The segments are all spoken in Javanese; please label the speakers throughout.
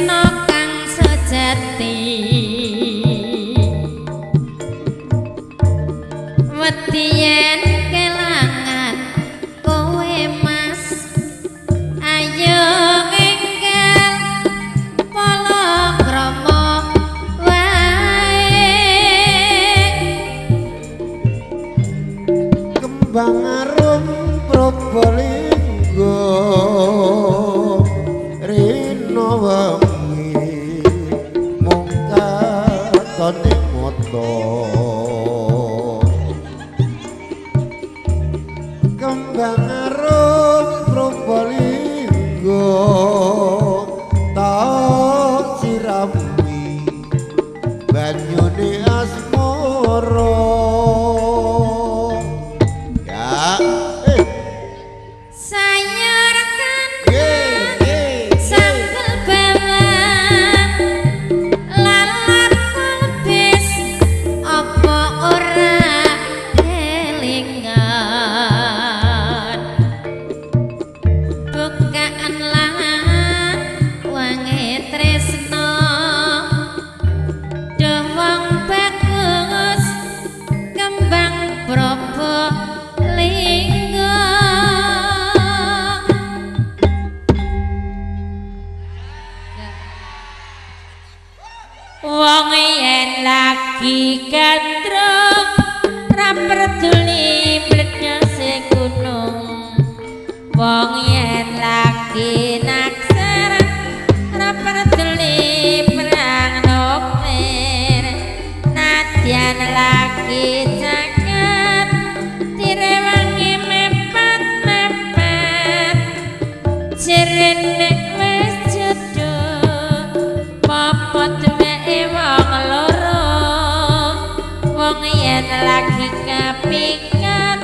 Speaker 1: tresno kang sejati. Wedi yen kelangan kowe Mas, ayo enggal palakrama wae.
Speaker 2: Kembang arum Probolinggo rino wengi mung katone mata. Kembang arum Probolinggo tak sirami banyune asmara. Ya,
Speaker 1: Sayur kandang sambel bawang lalap kubis apa ora kelingan. Bukaan lawange tresno duh wong bagus kembang Probolinggo. Wong yen lagi gandrung ra peduli mledhose gunung. Wong yen lagi naksir ra peduli perang nuklir. Nadyan lagi jagat direwangi mepet-mepet. Jerene wis jodoh apa duweke wong loro. Wong yen lagi kapikat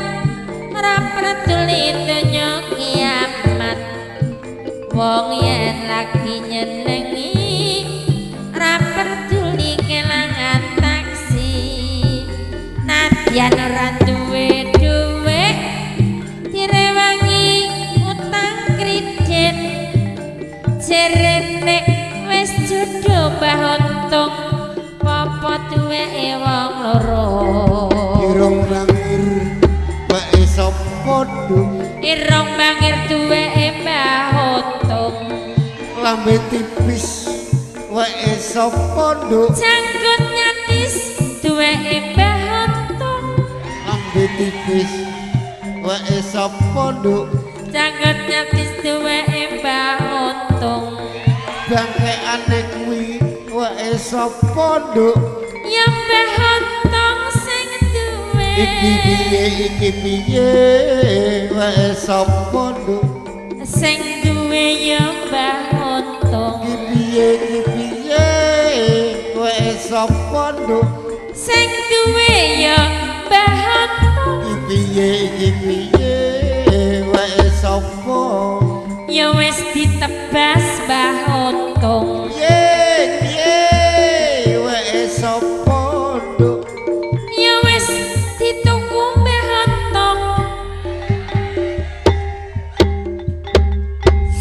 Speaker 1: ora peduli donya kiamat. Wong yen lagi nyenengi ora peduli kelangan taksi. Nadyan ora duwe duwe direwangi utang kredit. Jerene wis jodoh Mbah Untung apa duweke wong loro.
Speaker 2: Irung bangir wae sapa nduk?
Speaker 1: Irung bangir duweke Mbah Untung.
Speaker 2: Lambe tipis wae sapa nduk?
Speaker 1: Janggut nyatis duweke Mbah Untung.
Speaker 2: Lambe tipis wae sapa nduk?
Speaker 1: Janggut nyatis duweke Mbah Untung.
Speaker 2: Bangkeane kuwi wae sapa nduk?
Speaker 1: Ya Mbah Untung sing duwe.
Speaker 2: Iki piye iki piye wae sapa nduk?
Speaker 1: Sing duwe ya Mbah Untung.
Speaker 2: Iki piye iki piye wae sapa nduk?
Speaker 1: Sing duwe ya Mbah Untung.
Speaker 2: Iki piye iki piye wae sapa?
Speaker 1: Ya wis ditebas Mbah Untung.
Speaker 2: Piye piye wae sapa nduk?
Speaker 1: Ya wis dituku Mbah Untung.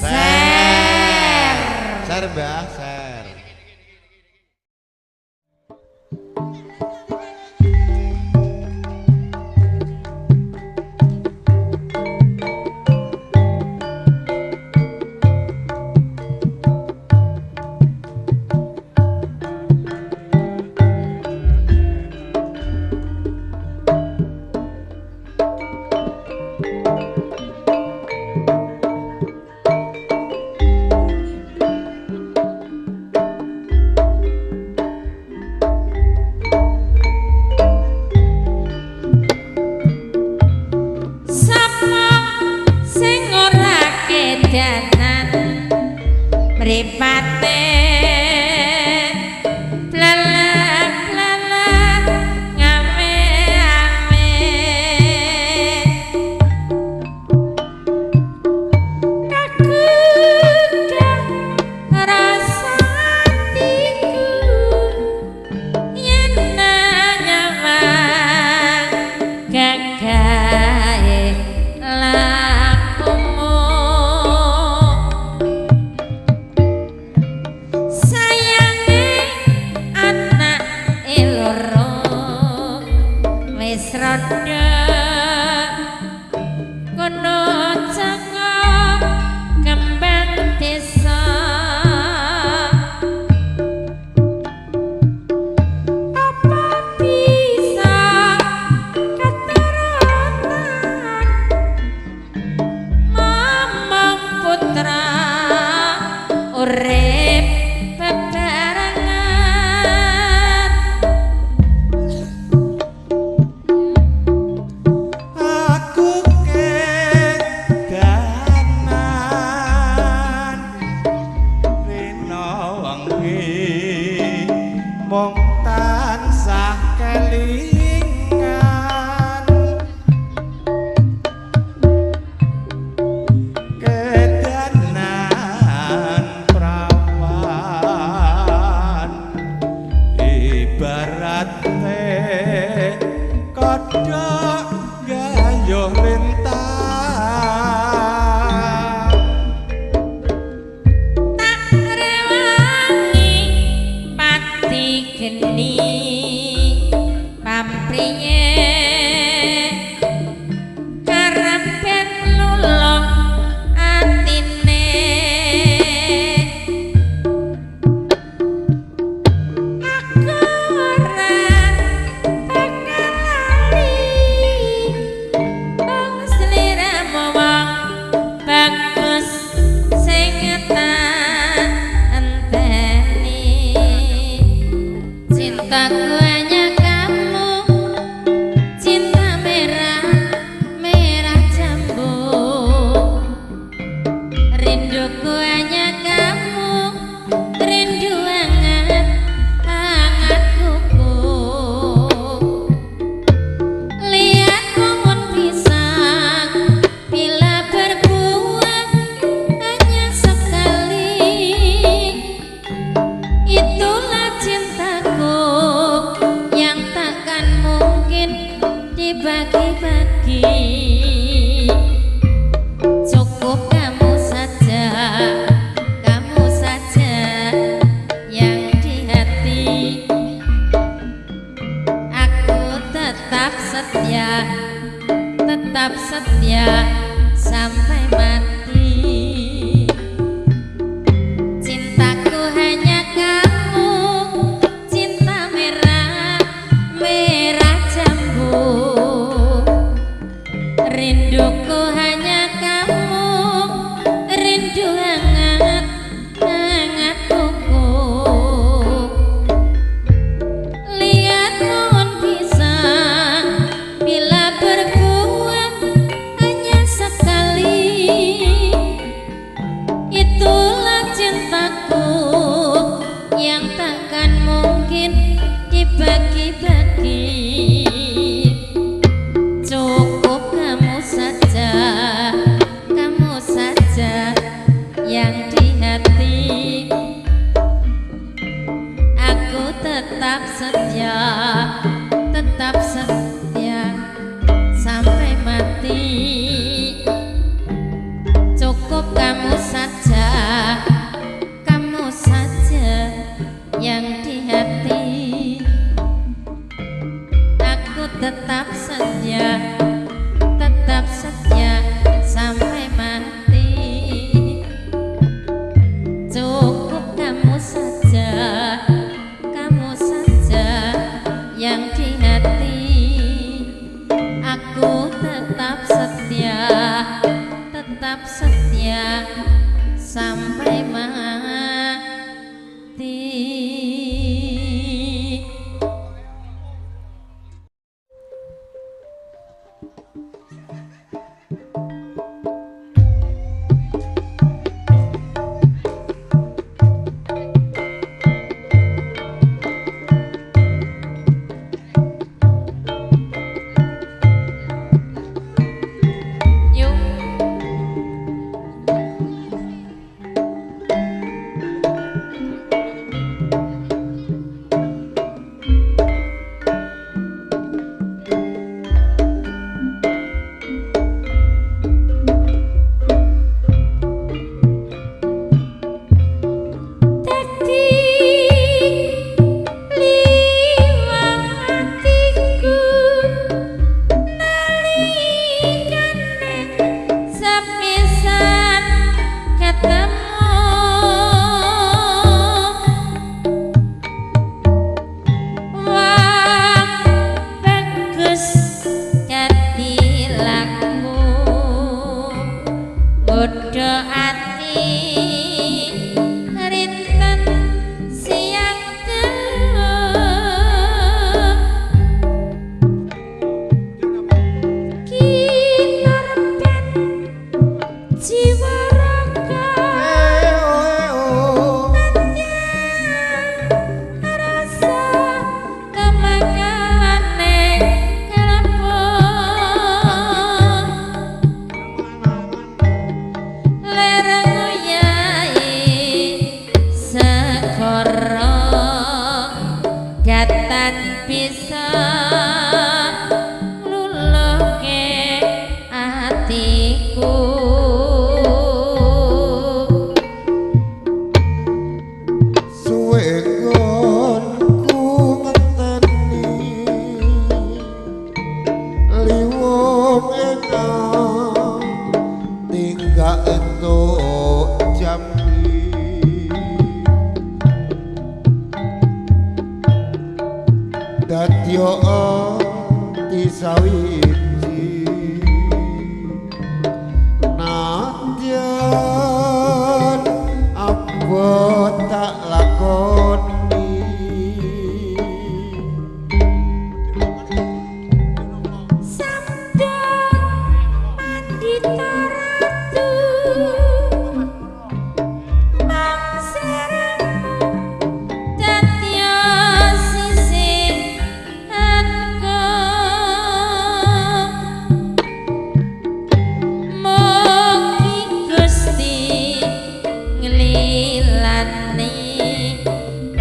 Speaker 1: Ser.
Speaker 2: Ser Mbah, ser.
Speaker 1: Sapa sing ora kedanan mripate blalak-blalak ngame-ame. Kagugah rasa atiku yen nyawang gagahe lakumu. roda kono cengok kembang desa. Apa bisa keturunan mamang putra urip bebarengan.
Speaker 3: Aku kedanan rina wengi mung tansah kelingan kedanan prawan.
Speaker 1: negara datan bisa ngluluhke atiku.
Speaker 2: Suwe nggonku ngenteni liwung enang tinggal entuk jambi dadyo disawiji nadyan abot tak lakoni.
Speaker 1: Sabda Pandita Ratu mangsaramu dadya sisih angka mugi Gusti nglilani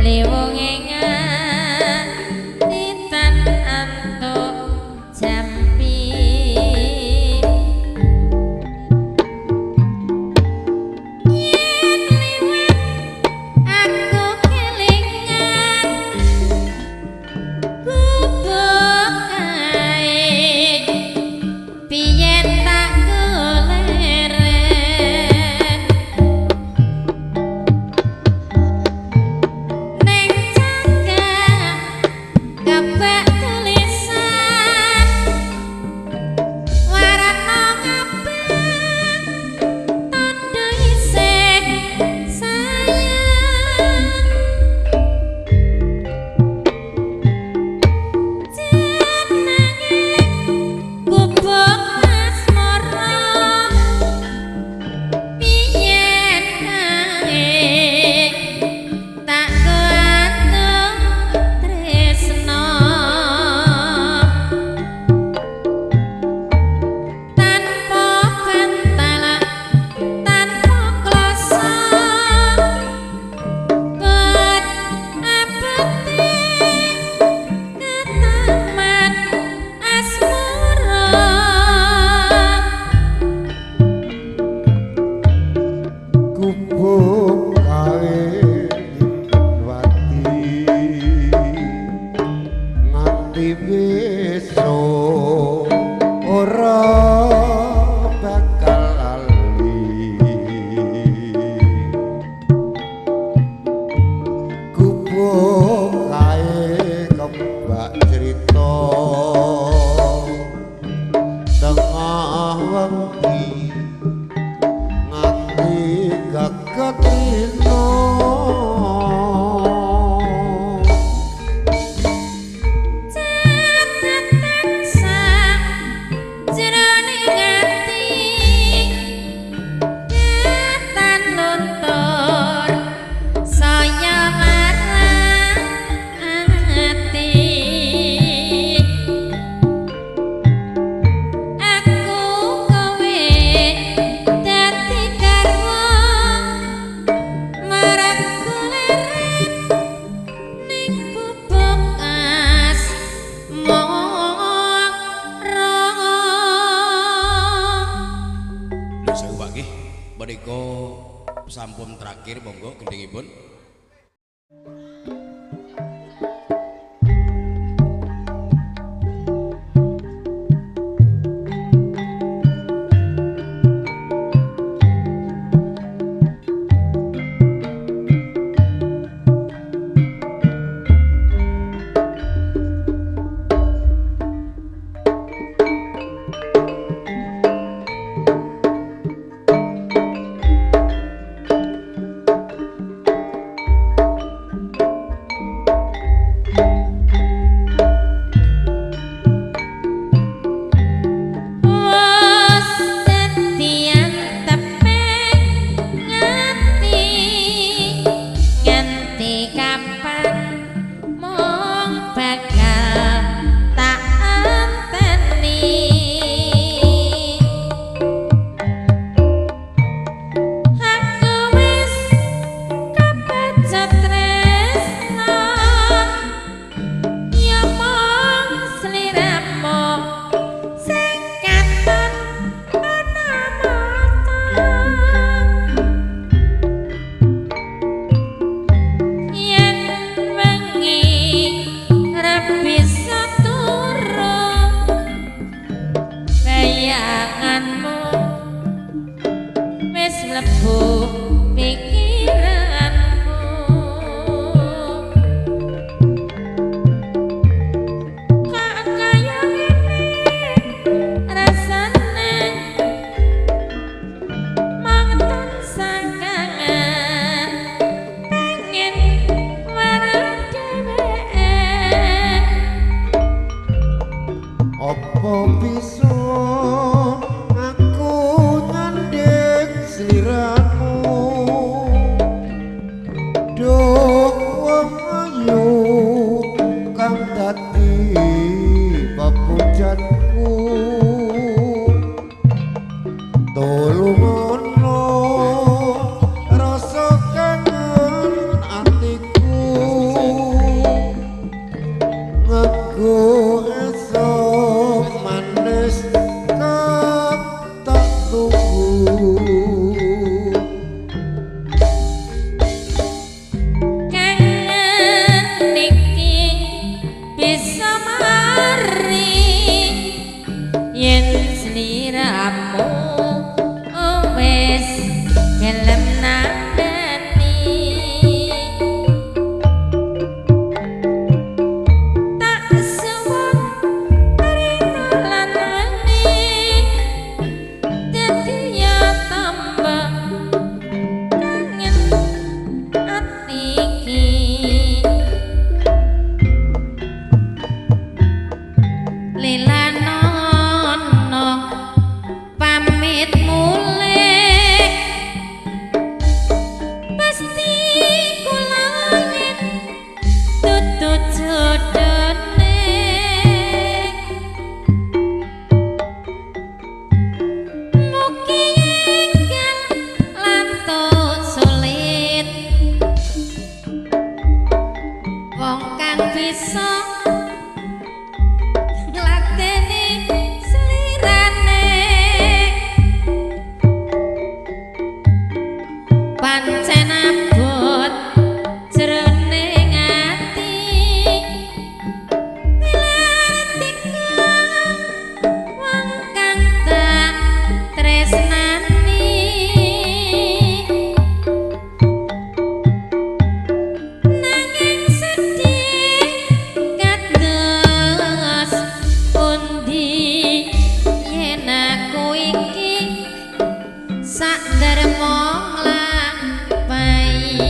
Speaker 1: liwung ing ati tan antuk jampi. Yen liwat aku
Speaker 2: Entuk wong ayu kang dadi pepujanku tulungono rasa kangen atiku nganggo esok manis kang tak tunggu.
Speaker 1: Kangen iki bisa mari yen sliramu wis gelem nandani tak suwun rino lan wengi dadi ya tambah kangen ati iki. Lilanono pamit mulih pasti kula yen dudu jodone mugi enggal lantuk sulit wong kang bisa ngladeni slirane pancen abot jroning ati nilar wong kang tak tresnani nanging sedih kados pundi yen aku iki sak dermo nglampahi.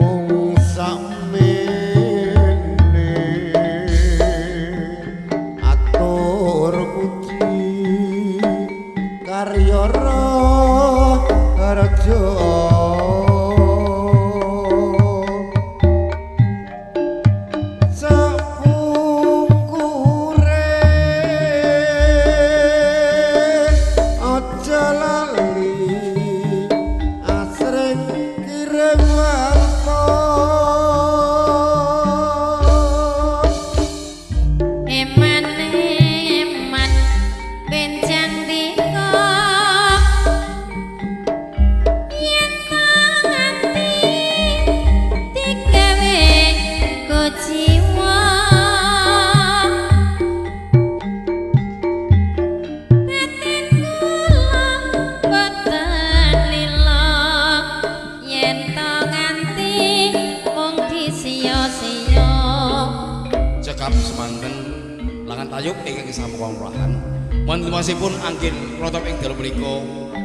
Speaker 2: Mung sakmene atur puji karya raja sapungkure aja lali asring kirim warta.
Speaker 1: Eman eman benjang dika yen ati digawe kuciwa batin kula boten lila yen to nganti mung disiya-siya.
Speaker 4: Cekap semanten langan tayub ingkang sampun kawulahan. Wonten anggen kula ing dalu punika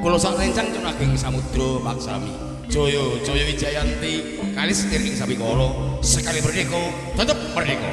Speaker 4: kula sak rencang cunaging samudra paksami. Jaya Jaya Wijayanti kalis ing sabikala sekali merdeka tetep merdeka.